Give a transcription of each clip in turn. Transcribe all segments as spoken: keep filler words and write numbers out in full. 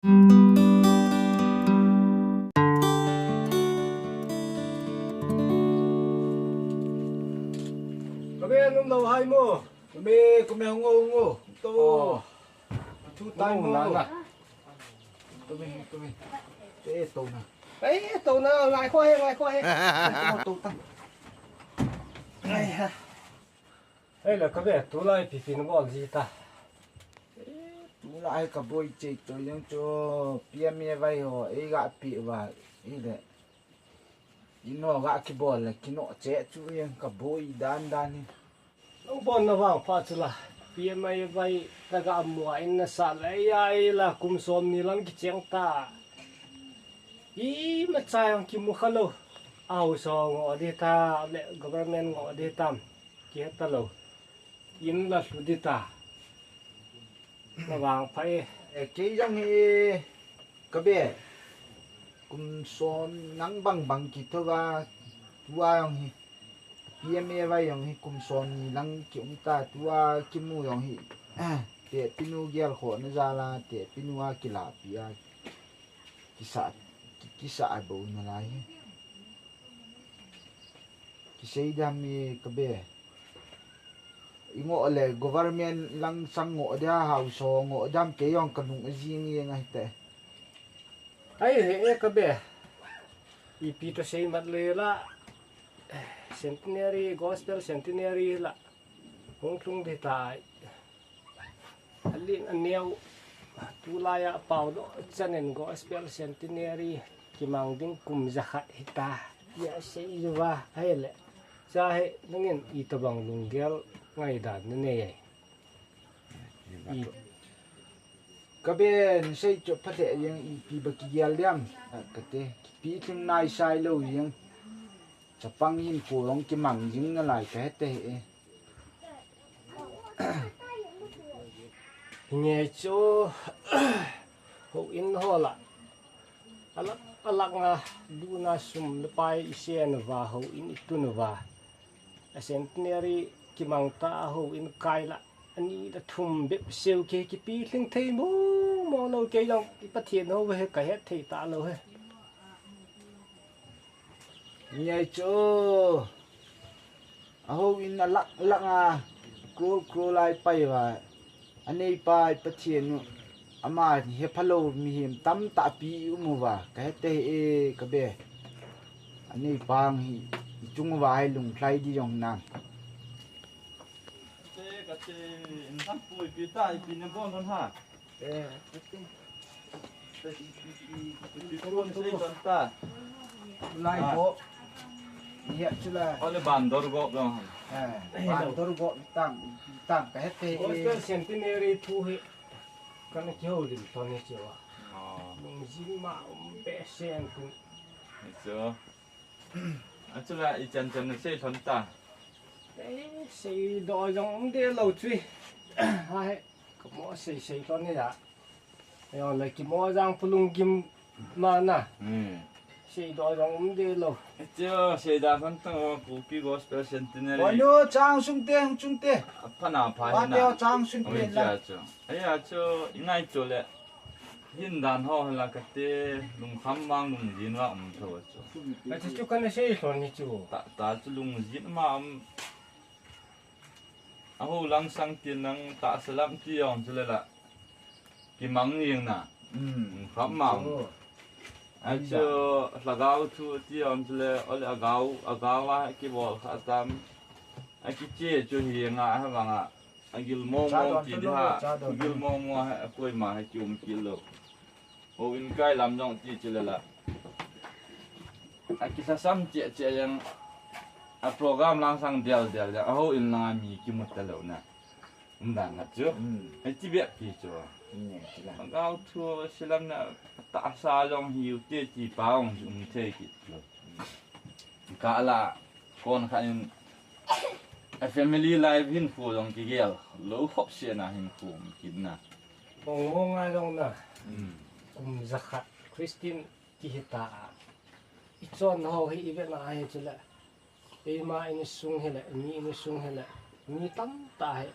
Ka be, nom lou hai mo. Kumi, kumi, hung o, hung o. To. Oh. Thu tai mo. Na, na. Kumi, kumi. Eh, to na. Eh, to na, ngai kho he, ngai kho he. To, to ta. Ai ha. Ei, le ka be, tulai ipi ipi na bol ji ta. Eh, tulai ka boi chei to jong chu P M A Y ho, ei ga pi va, ei le. Ino ga kibol le, kino che chu jong ka boi dan dan hi. Nang bon na vang pha chu la, P M A Y ta ga mu a in na sa le, ya ei la kum som ni lang kicheng ta. Ima cha jong kimu kha lou. Au so ngo di ta, le government ngo di tam. Kihe ta lou. In la hlu di ta. Na vang pha e. Eh, kei jong hi ka be. Kum som nang bang bang kitho va. Tua jong hi. P M A Y jong hi kum som ni lang ki um ta. Tua kimu jong hi. Te pinu gel kho na ja la. Te pinu a kila pi a. Kisa, ki, kisa a bo na lai hi. Kisei dam mi ka be. I ngo le government lang sang ngo dia hausa ngo dam kei jong ka lung a jing jeng ahi te. Ai he e ka be. Ipi to sei mat le la. Centenary, Gospel Centenary la. Hung tlung di ta. A lin a neo, tulai a pau doh chan in Gospel Centenary kimang ding kum jakhat hita. Tia sei uva, ahile. Cha he, nangin itobang lunggel ngaidan nanei ai. I. Ka be, nasei chu phatah jeng ipi ba kigel diam. Kati, kipi thim nai sai lou jeng. Chapang hinkho jong kimang jing nalai kahe te hi. Hinge chu houin ho la. Alak, alak nga duna sum le pai isen uva houin itun uva. A centenary kimang ta houin kai la. Ani la thum bep seo ke kipi thling thei mo mo lou kei jong i Pathen ho he kahe thei ta lou he. Ni ai chu. A houin a lak lak a, crore crore lai pai uva. A neipa i Pathen u, ama he phalou mihem tamtah pi um uva. Kahe te hi e ka be. A neipa hi, i chung uva hi lunglhai di jong nam. Kate, kate, in thang pui pi ta, ipi na bol lhon ha. Eh, kate. Ipi, ipi, ipi, ipi, ipi, ipi, ipi, ipi, ipi, ipi, lai go. Iya, chula. Ole bandor go, go. Eh, bandor go, tang, tang, kahete. Gospel Centenary thu hi. Kana kihoulim thon hi chiwa. Oh. Nung jin ma um pe sen kun. It's a Achula i chan chan na sei lhon ta. Eh, seidoh jong um de lou chui. Ha he, ka mo sei sei lhon ni da. Yo le ki mo jang pulung kim ma na. Hmm. Seidoh jong um de lou. Achu seida lhon ta o Kuki Gospel Centenary. Oi no, chang sung te, hung chung te. Apha na pha. Wa hi na. Te o chang sung te la. Ai achu, i ngai chu le. Hin dan ho la kate, lungkham mang lungjin va um tho chu. Achu chu kana sei lhon ni chu. Ta, ta chu lungjin ma um. A ho lang sang tin lang ta salam ti jong chu le la. Kimang jing na. Hmm. Lungkham mang. Chu. Achu lhagao thu ti jong chu le, ole agao, agao a kibol kha tam. A kiche chu hi nga ha vang a. A gil mong mong ti di ha. Gil mong mong ha, a koima ha ki um kit lou. Houin kai lam jong ti chu le la. A kilhasam cheh cheh jeng. A program lang sang del del jeng. A houin lang a mi kimu ta lou na. Um dan khat chu. Hmm. Hei ti bep pi chu. Hmm, ti la. A gao thu silam na ta sa jong hiu te ti pa jong um thei kit chu. Ka la kon kha in a family life hin khu jong kigel lou khop se na hin khu kit na. Mong mong a jong na. Hmm. Kum jakhat Christian kihi ta a. I chon ho hi i ve na hi chu le. Eima in sung hi le, mi in sung hi le. Mi tam ta hi.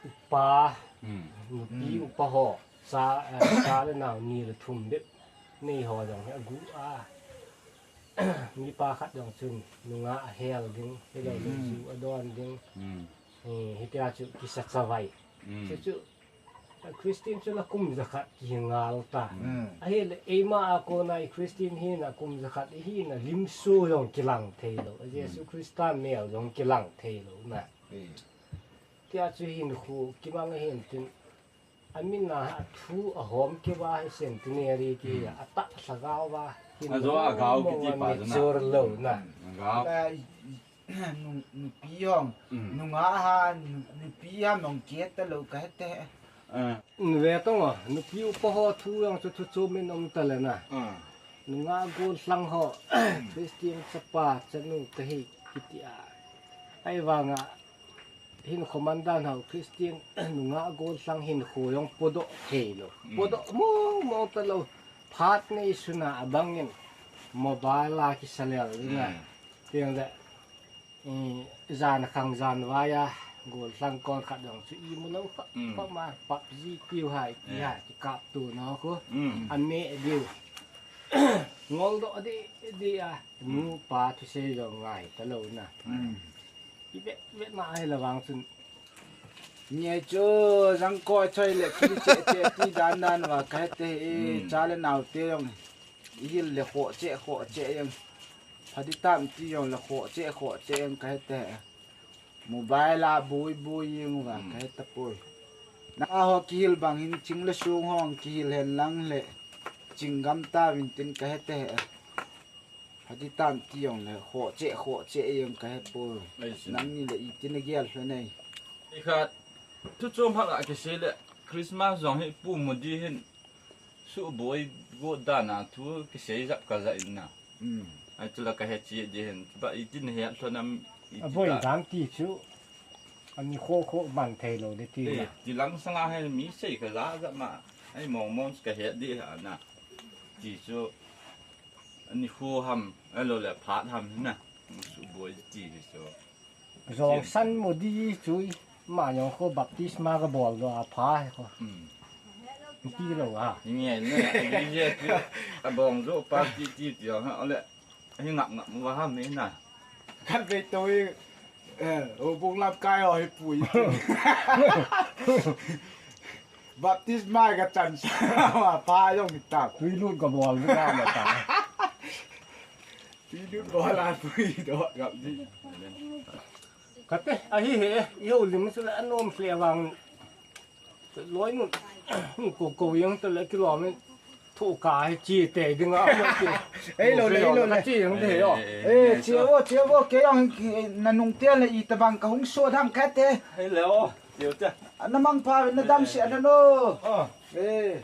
Upa. Hmm. Nupi upa ho. Cha, eh, cha le nao ni le thum bep nei ho jong hi agu a. Mipa khat jong chun nungah ahel ding, hilou le ju adon ding. Eh, hitia chu kisa chavai. Chu chu, eh, Christian chu la kum jakhat kihi ngal ta. Ahile eima a kona i Christian hina kum jakhat i hina limsu jong kilang theilou. A Jesu Christa mel jong kilang theilou na. Tia chu hinkho kimang ahin tin, amin a thu ahom keuva hi centenary kihi a, atah lhagao va hin ajo agao mong kiti a pa jona. Mature lou na. Agao. Eh, i, i, nu, nupi jong, nungah ha, nu, nupi ha mong kit talou kahe te. Ve tong a, nupi upa ho thu jong chu thu chom in um tale na. Nungah gollhang ho, Christian chapa chanu kahi kiti a. Ahivanga, hinkho mandan ho Christian nungah gollhang hinkho jong podoh theilou. Podoh mong mong talou. Phat nei suna abangin mobile a kisa lel ding a. Tiang le, eh, jan khang jan vai a gollhang kon khat jong chu imu lou kha, kha ma PUBG tiu hai, ti hai, kikap tu na khu. Ame diu. Ngol doh di, di a, nu pa thusei jong ngai talou na. I vet, vet na ahile vang chun. Nge chu jangkoi choi le ki che che ti dan dan va kahe te e, cha le nao te jong. I hil le khoh che, khoh che jong. Phaditam ti jong le khoh che, khoh che jong kahe te. Mobile a bui bui jeng va kahe tapoi. Na ho kihil bang hin ching le sung ho kihil hen lang le. Ching gam ta vin tin kahe te. Phaditam ti jong le, khoh che, khoh che jeng kahe poi. Nangni le iti nagel lhon ai. I khat, thu chom hak a kisei le, Christmas jong hi Pu Modi hin, suboi got dan a thu kisei jap kaja in na. Ai chu la kahe che di hin, ba iti nahet lhon am, iti aboi dan ti chu, ani khoh khoh man theilou le ti na. Ti lang sanga hin mi sei kaja jap ma, ai mong mong kahe di ha na. Ti chu, ani khu ham, alo le phat ham na. Suboi ti hi chu. Jong san Modi chu, ma jong khu baptisma kabol doh a pha hi khu. Ti lou a. Nge ne, ani je ti, abong jo pa ti ti ti ha, ale. Hi ngap ngap mu ham ni na. Kan ve to i, eh, o bung lam kai o hi pui. Baptisma kachan sa, pa jong ta. Tui lut kabol ni na ta. Tui lut bol a tui doh gap di. Kate, ahi he, i ho lim chu la anom hle vang. Loi mun, ko ko jeng tale kilom in. Thu ka hi chi te ding a mo chi. Ei lo le, ei lo le. Chi jeng te o. Eh, chi o, chi o, ke jong na nung te le i tabang kahung so dam kate. Ei le o, chi o te. Ana mang pha na dam si ana no. Eh.